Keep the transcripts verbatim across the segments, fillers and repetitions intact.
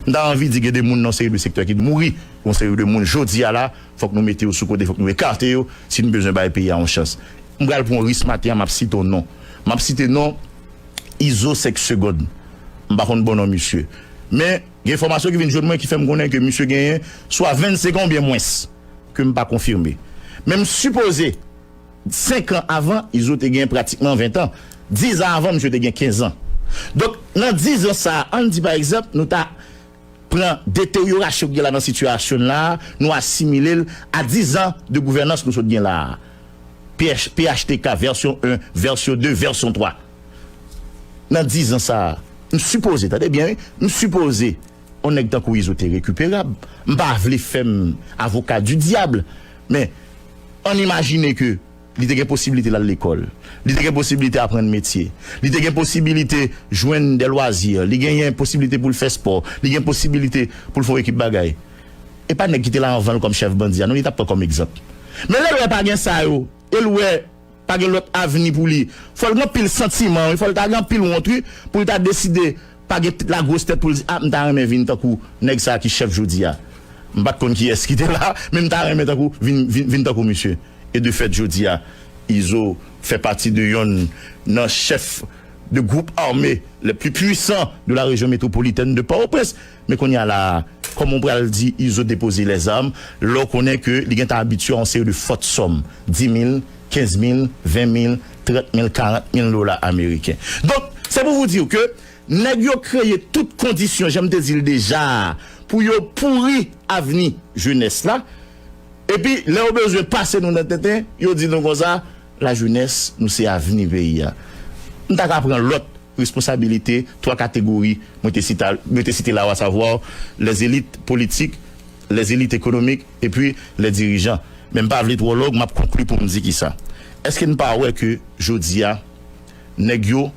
M ta anvi di gen de moun nan seri de sektè ki mouri. Yon seri de moun jodi a la, fòk nou mete yo sou kote, fòk nou ekate yo, si nou bezwen bay peyi a yon chans. M pral pran yon risk maten an, m ap site yon non. M ap site non Izo Sèk Segond. M pa konn bon non misye. Men, gen enfòmasyon ki vin jwenn mwen ki fè m konnen ke misye genyen swa vennsenk an oubyen mwens, ke m pa konfime. Men m sipoze, senk an avan, Izo te gen pratikman ven an. Diz an avan, misye te gen kenz an. Donk, nan diz an sa a, ann di pa egzanp, nou ta pran deteryorasyon ki gen la nan sitiyasyon la a, nou asimile l a diz an de gouvènans nou sot gen la a. P H, P H T K vèsyon en, vèsyon de, vèsyon twa. Nan diz an sa a, m sipoze, tande byen wi, m sipoze yon nèg tankou Izo te rekiperab. M pa vle fè m avoka di dyab, men ann imajine ke li te gen posibilite l al lekòl. Li te gen posibilite aprann metye. Li te gen posibilite jwenn de lwazi. Li genyen posibilite pou l fè spò. Li gen posibilite pou l fè yon ekip bagay. E pa nèg ki te la anvan l kòm chèf bandi a, non, li t ap pran kòm egzanp. Men lè l wè pa gen sa yo, e l wè pa gen lòt avni pou li, fò l gen anpil santiman, wi, fò l ta gen anpil wont, wi, pou l ta deside pa gen lagwos tèt pou l di, a, m ta renmen vin tankou nèg sa a ki chèf jodi a. M pa t konn kiyès ki te la, men m ta renmen tankou vin, vin, vin tankou misye. E de fèt, jodi a, Izo fè pati de yonn nan chèf de groupe armé les plus puissants de la région métropolitaine de Port-au-Prince. Men kounye a la a, kòman w pral di Izo depoze lèzam, lè w konnen ke li gentan abitye a yon seri de fòt sòm, dis mil, kenz mil, ven mil, trant mil, karant mil dola ameriken. Donk, se pou w di w ke nèg yo kreye tout kondisyon, jan m te di l deja a, pou yo pouri avni jenès la. Epi, lè yo bezwen pase nou nan tenten, yo di nou konsa, la jeunesse, nou se avni peyi a. M ta ka pran lòt responsabilite, twa kategori, mwen te site, mwen te site la, à savoir les élites politiques, les élites économiques, epi les dirigeants. Men m pa vle twò long, m ap konkli pou m di kisa. Èske n pa wè ke jodi a, nèg yo,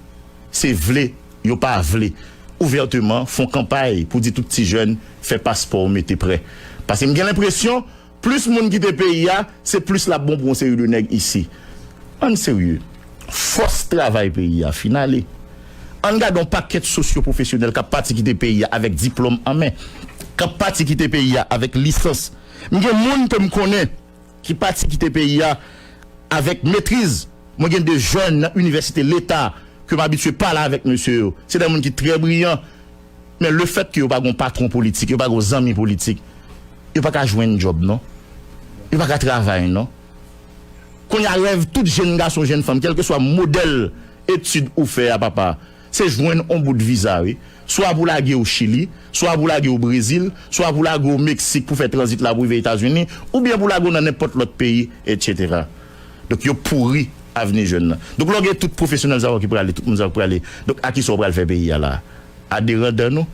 se vle, yo pa vle, ouvèteman, fè yon kanpay pou di tout ti jèn, fè paspò w mete prè. Paske m gen lenpresyon, plis moun kite peyi a, se plis l ap bon pou yon seri de nèg isi. Ann serye. Fòs travay peyi a fin ale. Ann gade yon pakèt sosyo-pwofesyonèl k ap pati kite peyi a avèk diplòm an men, k ap pati kite peyi a avèk lisans. M gen moun ke m konnen ki pati kite peyi a avèk metriz. Mwen gen de jèn nan inivèsite leta ke m abitye pale avèk mesye yo. Se de moun ki trè briyan. Men lefètke yo pa gen patwon politik, yo pa gen zanmi politik, yo pa ka jwenn djòb non. Yo pa ka travay non. Kounye a rèv tout jèn gason, jèn fanm, kèlkeswa modèl etid ou fè a papa, se jwenn on bout viza wi. Swa pou lage w Chili, swa pou lage w Brezil, swa pou lage w Meksik pou fè tranzit la pou rive Etazini, oubyen pou lage w nan nenpòt lòt peyi, etsetera. Donk yo pouri avni jèn nan. Donk lè w gen tout pwofesyonèl sa yo ki prale, tout moun sa yo ki prale, donk a kisa w pral fè peyi a la? A de randan nou?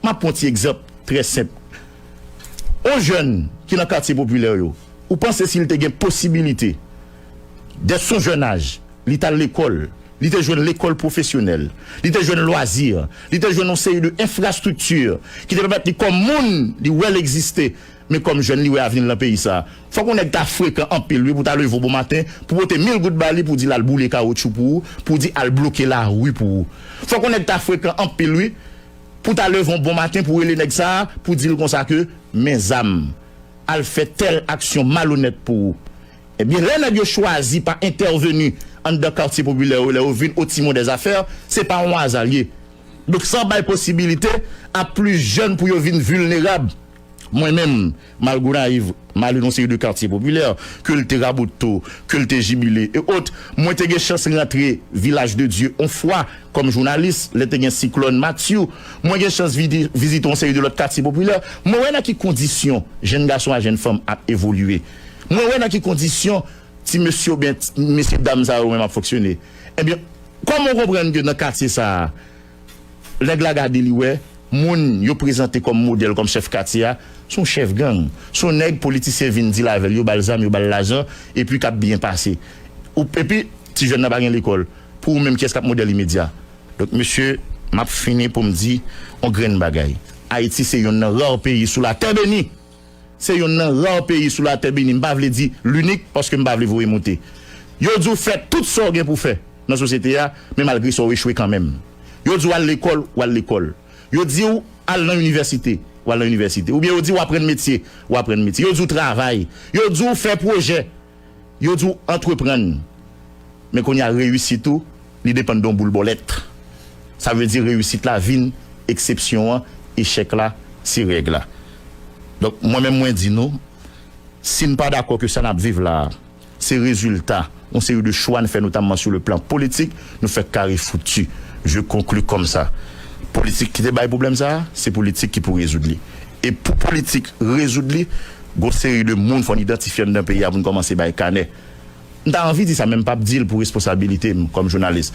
M ap pran ti egzanp trè senp. On jèn ki nan katye popilè yo, ou panse si l te gen posibilite, dès son jèn aj, li t al lekòl, li te jwenn lekòl pwofesyonèl, li te jwenn lwazi, li te jwenn yon seri de enfrastrikti ki te pèmèt li kòm moun, li wè l egziste, men kòm jèn, li wè avni l nan peyi sa a. Fòk yon nèg ta frekan anpil, wi, pou ta leve w bonmaten, pou pote mil goud ba li, pou di l al boule kawotchou pou ou, pou di al bloke lari pou ou. Fòk yon nèg ta frekan anpil, wi, pou ta leve w bonmaten, pou rele nèg sa a, pou di l konsa ke, men zam, al fè tèl aksyon malonèt pou ou. Ebyen, lè nèg yo chwazi pa entèveni anndan katye popilè yo, lè yo vin o timon dè zafè, se pa yon aza l ye. Donk, sa bay posibilite a plis jèn pou yo vin vilnerab. Mwen menm, Malgonayiv, m ale nan seri de katye popilè, ke l te Raboto, ke l te Jibile, e ot, mwen te gen chans rantre Vilaj de Dye on fwa kòm jounalis, lè te gen siklòn Matthew, mwen gen chans vidi-, vizite yon seri de lòt katye popilè, mwen wè nan ki kondisyon jèn gason a jèn fanm ap evolye. Mwen wè nan ki kondisyon ti mesye oubyen ti mesye dam sa yo menm ap fonksyone. Ebyen, kòman w konprann ke nan katye sa a, nèg la gade li wè, moun yo prezante kòm modèl, kòm chèf katye a, se yon chèf gang. Se yon nèg politisyen vin deal avè l, yo ba l zam, yo ba l lajan, epi k ap byen pase. Ou, epi, ti jèn nan pa gen lekòl. Pou ou menm, kiyès k ap modèl imedya? Donk, mesye, m ap fini pou m di yon grenn bagay. Ayiti se yonn nan ra peyi sou latè beni. Se yonn nan ra peyi sou latè beni. M pa vle di linik, paske m pa vle voye moute. Yo di w fè tout sa w gen pou fè nan sosyete a, men malgre sa w echwe kanmenm. Yo di w al lekòl, w al lekòl. Yo di w Al nan inivèsite, w al nan inivèsite. Oubyen yo di w aprann metye, w aprann metye. Yo di w travay. Yo di w fè pwojè. Yo di w antreprann. Men kounye a reyisit ou, li depann de yon boul bòlèt. Sa vle di reyisit la vin eksepsyon an, echèk la se règ la. Donk mwen menm mwen di nou, si n pa dakò ke sa n ap viv la a, se rezilta yon seri de chwa n fè, notamman sur le plan politik, nou fè kare fouti. Je conclus comme ça. Politik ki te bay pwoblèm sa a, se politik ki pou rezoud li. E pou politik rezoud li, gon seri de moun fò n idantifye anndan peyi a pou n kòmanse bay kanè. M ta anvi di sa, men m p ap di l pou responsabilite m kòm jounalis.